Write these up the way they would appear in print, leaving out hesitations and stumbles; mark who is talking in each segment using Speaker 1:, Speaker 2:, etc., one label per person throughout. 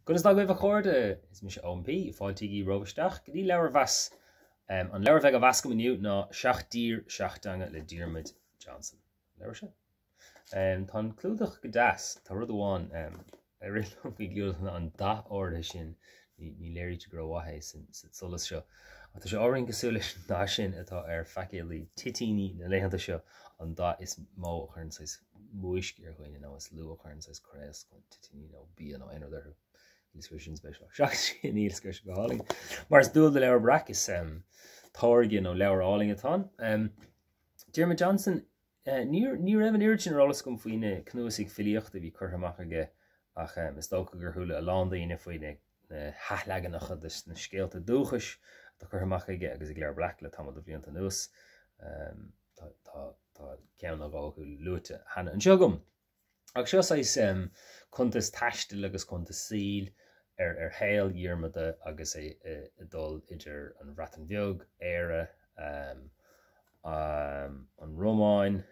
Speaker 1: Conas tá agaibh a chairde? Is mise Eoin P. Fáiltígí romhaibh isteach go dtí Leabharmheas. An leabhar a bheidh á mheas agam inniu ná Seacht dTír, Seacht dTeanga le Diarmuid Johnson. An leabhar seo. Tá an clúdach go deas. Tá rud amháin a rith liom faoin gclúdach ná an dath áirithe sin. Ní léirítear go rómhaith é sa tsolas seo. Ach tá sé ábhairín cosúil leis an dath sin atá ar phaicéadaí toitíní na laethanta seo, an dath is mó a chuireann saghas múisc ar dhaoine nó is lú a chuireann saghas craos toitíní nó bia nó aon rud orthu. Shíleas go raibh sin spéisiúil. Seachas sin shíleas go raibh sé go hálainn. Mar is dual do Leabhar Breac is táirge nó leabhar álainn atá ann. Diarmuid Johnson, ní ní raibh an oiread sin ar eolas agam faoi na cnuasaigh filíochta a bhí curtha amach aige ach is dócha gur chuala a lán daoine faoi na hathleaganacha de na scéalta dúchais atá curtha amach aige agus ag Leabhar Breac le tamall de bhlianta anuas. Tá tá ceann nó dhó acu luaite cheana anseo agam. Ach seo saghas cuntas taistil agus cuntas saoil ar ar shaol Dhiarmada agus é ag dul idir an Bhreatain Bheag, Éire, an Rómáin,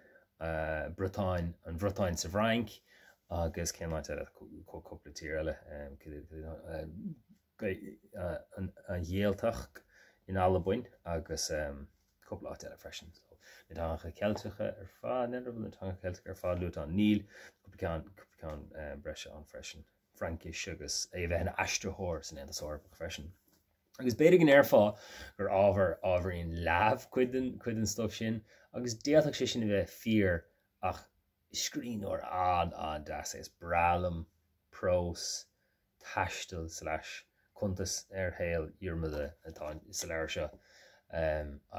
Speaker 1: Briotáin, an Bhriotáin sa bhFrainc agus cén áit eile, cúpla tír eile, an Ghaeltacht in Albain agus cúpla áit eile freisin. So, na teangacha Ceilteacha ar fad, n'fheadar an bhfuil na teangacha Ceilteacha ar fad luaite ann? Níl, cúpla ceann, cúpla ceann eh, breise ann freisin. Fraincis agus é a bheith ina aistritheoir san Aontas Eorpach freisin. Agus b'fhéidir go ndéarfá gur ábhar ábhairín leamh cuid den, cuid den stuif sin, agus d'fhéadfadh sé sin a bheith fíor ach scríbhneoir an-an-deas é, is breá liom prós taistil slash cuntas ar shaol Dhiarmada atá sa leabhar seo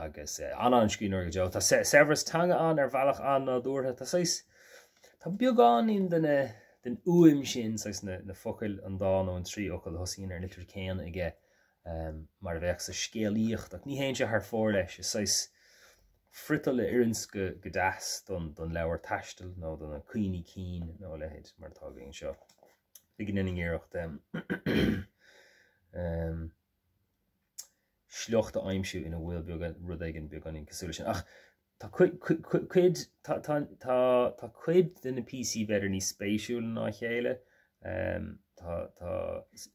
Speaker 1: agus an-an-scríbhneoir go deo. Tá saibhreas teanga ann ar bhealach an-nádúrtha. Tá saghas, tá beagáinín de na, den fhuaim sin, saghas na, na focail, an dá nó an trí fhocal a thosaíonn ar an litir céanna aige mar a bheadh sa scéalaíocht ach ní théann sé thar fóir leis. Is saghas friotal a oireanns go, go deas don, don leabhar taistil nó do na cuimhní cinn nó a leithéid mar atá againn anseo. Go ndéanfainn iarracht sliocht a aimsiú ina bhfuil beagán, rud éigin beagáinín cosúil leis sin. Ach tá cuid, cuid, tá, tá, tá, tá cuid de na píosaí b'fhéidir níos spéisiúla ná a chéile. Tá, tá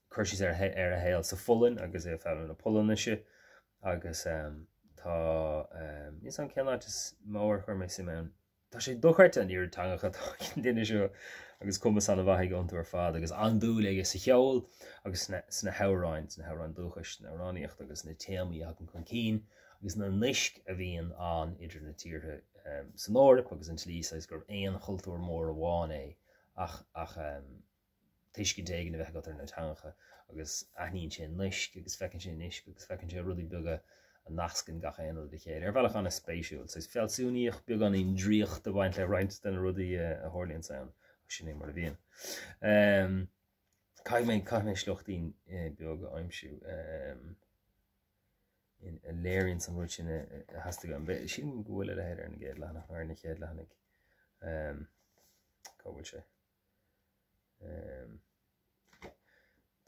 Speaker 1: cur síos ar, ar a shaol sa Pholainn agus é ag foghlaim na Polainnise agus tá, níl 'fhios a'm cén áit is mó ar chuir mé suim ann. Tá sé dochreidte an oiread teangacha atá ag an duine seo agus cumas an-mhaith aige iontu ar fad agus an-dúil aige sa cheol agus sna hamhráin, sna hamhráin dúchais, san amhránaíocht agus na téamaí a thagann chun cinn agus na naisc a bhíonn ann idir na tíortha san Eoraip agus an tslí saghas gurb aon chultúr mór amháin é ach ach tuiscint éigin a bheith agat ar na teangacha agus aithníonn sé naisc agus feiceann sé naisc agus feiceann sé rudaí beaga a nascann gach aon rud le chéile ar bhealach an-spéisiúil. Saghas fealsúnaíocht, beagáinín draíocht ag baint le roinnt de na rudaí a tharlaíonn ann, ach sin é mar a bhíonn. Caithfidh mé, caithfidh mé sliochtín beag a aimsiú a léiríonn an rud sin a theastaigh uaim. Sílim go bhfuil a leithéid ar an gcéad leathanach, ar na chéad leathanaigh. Cá bhfuil sé?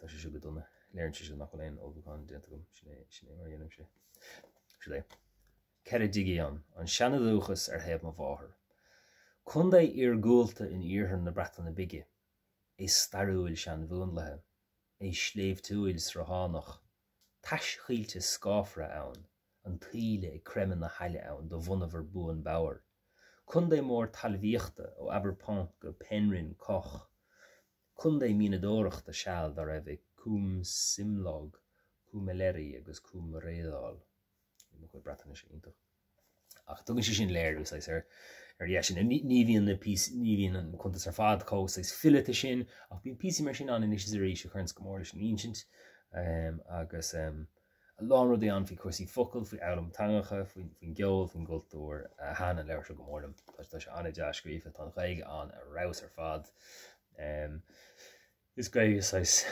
Speaker 1: Tá sé seo go dona. Léiríonn sé seo nach bhfuil aon ullmhúchán déanta agam. Sin é, sin é mar a dhéanaimse. Sin é. Ceredigion, an seanadúchas ar thaobh mo mháthar. Contae iargúlta in iarthar na Breataine Bige. É stairiúil seanmhúnlaithe. É sléibhtiúil sruthánach. Tais choillte scáfara ann. An taoille ag creimeadh na haille ann do mhonabhar buan bodhar. Contae mór talmhaíochta ó Aberpont go Penrhyn Coch. Contae mianadóireachta seal dá raibh i Cwm Cymlog, Cwm Eleri agus Cwm Rheidol. Níl mo chuid Breatnaise iontach. Ach tugann sé sin léiriú saghas ar ar dheis sin. Ní bhíonn na píosaí, ní bhíonn an cuntas ar fad chomh saghas fileata sin ach bíonn píosaí mar sin ann anois is arís a chuireanns go mór leis an insint agus a lán rudaí ann faoi chúrsaí focal, faoi fhoghlaim teangacha, faoin gceol, faoin gcultúr. Thaitin an leabhar seo go mór liom. Tá sé an-dea-scríofa, tá an Ghaeilge ann ar fheabhas ar fad. Is Gaeilge saghas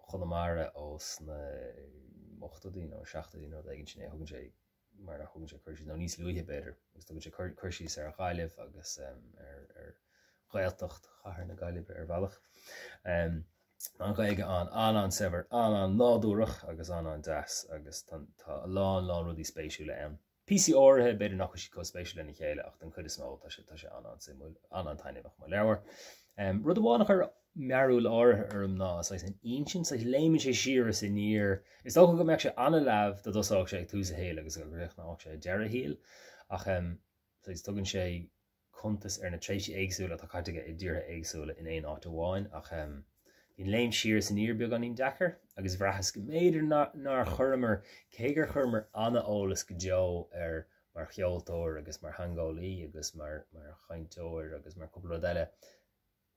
Speaker 1: Chonamara ó sna ochtóidí nó seachtóidí nó rud éigin sin é a thugann sé mar a thugann sé cur síos, nó níos luaithe b'fhéidir, agus tugann sé cur síos ar Ghaillimh agus ar Ghaeltacht chathair na Gaillimhe ar bhealach. An Ghaeilge ann an-an-saibhir, an-an-nádúrach agus an-an-deas agus tá a lán lán rudaí spéisiúla ann. Píosaí áirithe, b'fhéidir nach bhfuil siad chomh spéisiúil lena chéile ach den chuid is mó tá sé tá sé an-an-suimiúil, an-an-taitneamhach mar leabhar. Rud amháin a chuir. mearúil áirithe orm ná saghas an insint, saghas léimeann sé siar is aniar. Is dócha go mbeadh sé an-leamh dá dtosódh sé ag tús a shaoil agus go gcríochnódh sé ag deireadh a shaoil ach saghas tugann sé cuntas ar na tréimhsí éagsúla atá caite aige i dtíortha éagsúla in aon áit amháin ach bhí an léim siar is aniar beagáinín deacair agus bhraitheas go mb'fhéidir nár chuireamar, cé gur chuireamar an-eolas go deo air mar cheoltóir agus mar theangeolaí agus mar chainteoir agus mar cúpla rud eile,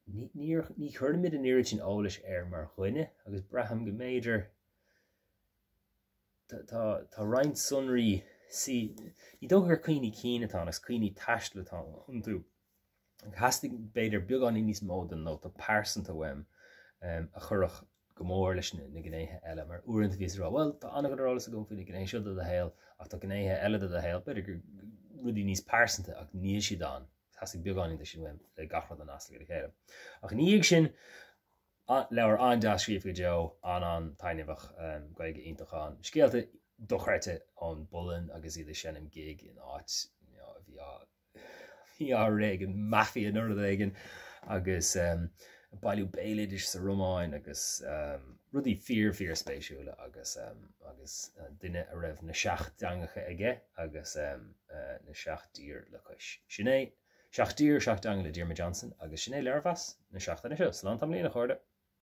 Speaker 1: ní ní chuirimid an oiread sin eolais air mar dhuine agus braithim go mb'fhéidir tá tá roinnt sonraí sí ní dócha gur cuimhní cinn atá ann agus cuimhní taistil atá iontu. Theastaigh b'fhéidir beagáinín níos mó den nóta pearsanta uaim a chuirfeadh go mór leis na gnéithe eile mar uaireanta bhíos ag rá bhuel tá an-chuid eolas agam faoi na gnéithe seo de do shaol ach tá gnéithe eile de do shaol b'fhéidir gur rudaí níos pearsanta ach níl siad ann. Theastaigh beagáinín de sin uaim le gach rud a nascadh le chéile. Ach ina dhiaidh sin, leabhar an-deas scríofa go deo, an-an-taitneamhach, Gaeilge iontach ann, scéalta dochreidte ón bPolainn agus iad ag seinm gig in áit a bhí á bhí á rith ag an mafia nó rud éigin agus bailiú béaloidis sa Rómáin agus rudaí fíor fíor spéisiúla agus agus duine a raibh na seacht dteangacha aige agus na seacht dtír le cois. Sin é Seacht dTír, Seacht dTeanga le Diarmuid Johnson agus sin é léirmheas na seachtaine seo. Slán tamaillín, a chairde.